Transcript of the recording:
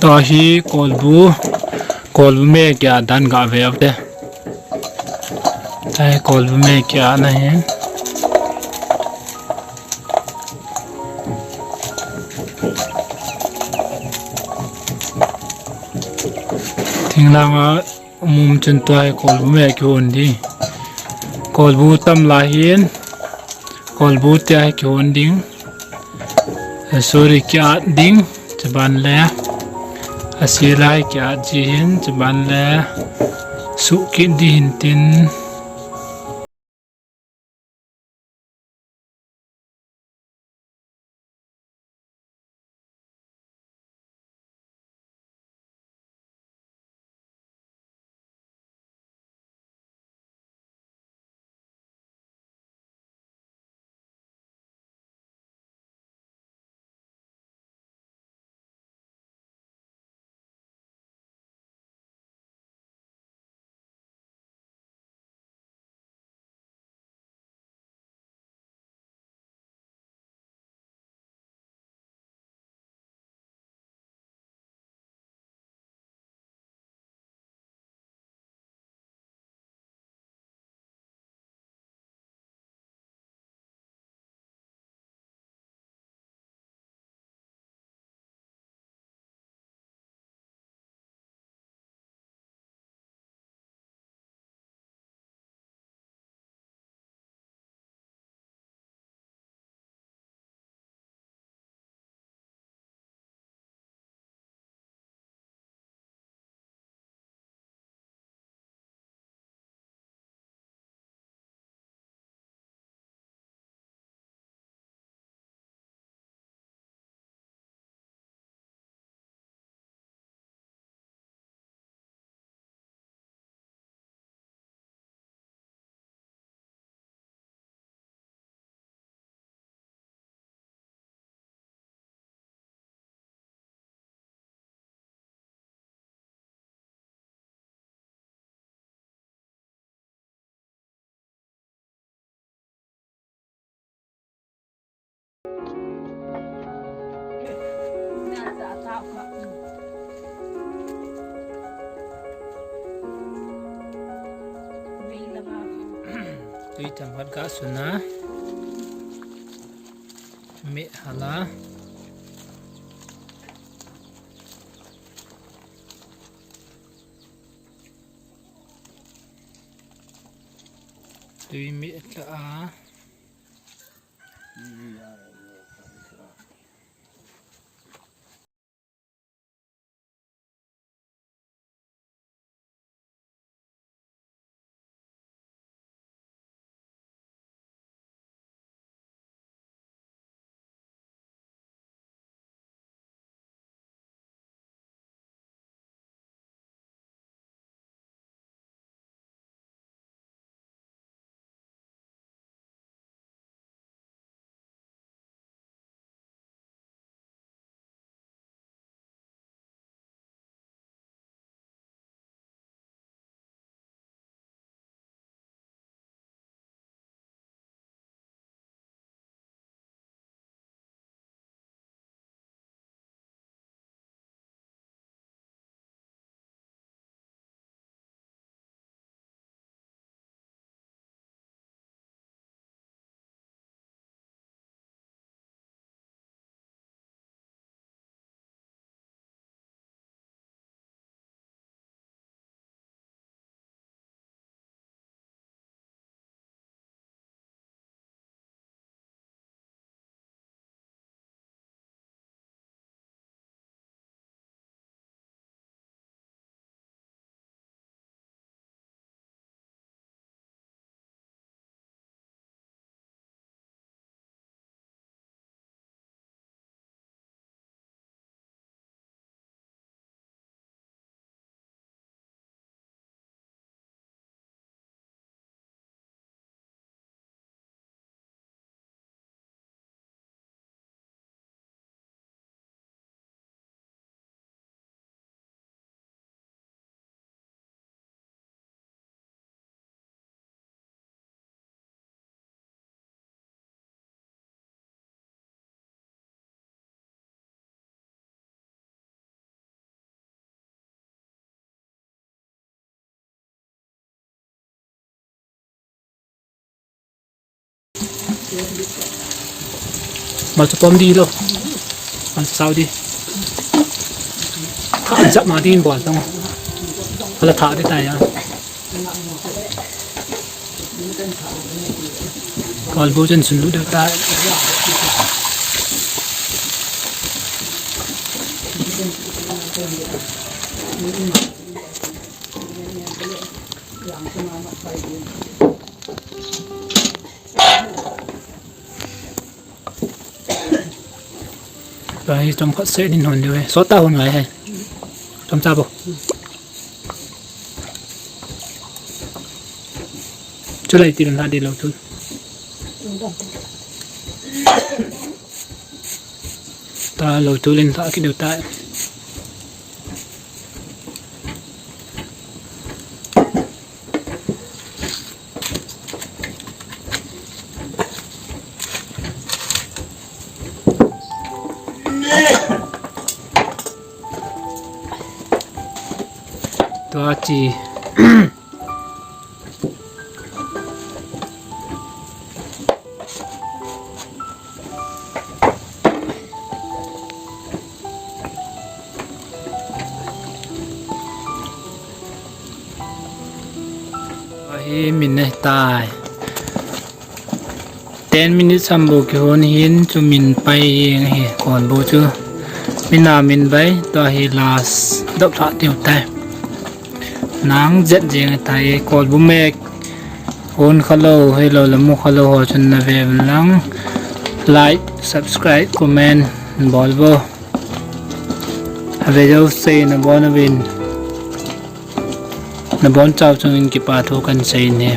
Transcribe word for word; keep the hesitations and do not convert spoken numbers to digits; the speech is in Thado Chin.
Ahi kolbu, kolbu me kia dan ga ve ave. Ahi kolbu me kia na hin. Thinglanga mum chun tua hi kolbu me kihon di. Kolbu tam la hin. Kolbu tia hi kihon ding. Sorry, kiat ding. Chuban le. Asi lai kiat ji hin. Chuban le. Sukit di hin tin. Tui themkhat ga sun a. Meh hal a. Tui meh tla a. Malcha pom di lo. Malcha sao di. Tha jap ma din bol tong. Ala tha di ta ya. Kolbu chen sun lu deu ta. Tua hi chomkhat seh din hon diu he. Sot ta hon ngai he. Chomcha bou. Chulai ti lon la di lo tu. Ta lo tu len ta ki diu ta. Tua chi. Ahi min nei tai. Ten minutes ham bou kihon hin chu min pai jeng ahi, kolbu chu. Min a min bai, tua hi last dop lha diu tai. Nang jet jeng tai, kolbu mek. Hon kha lou, hei lou le mu kha lou ho chun na ve uvin lang. Like, subscribe, comment, bol vo. Ave jou sei na bon uvin. Na bon chau chungin kipa thu kan sei ne.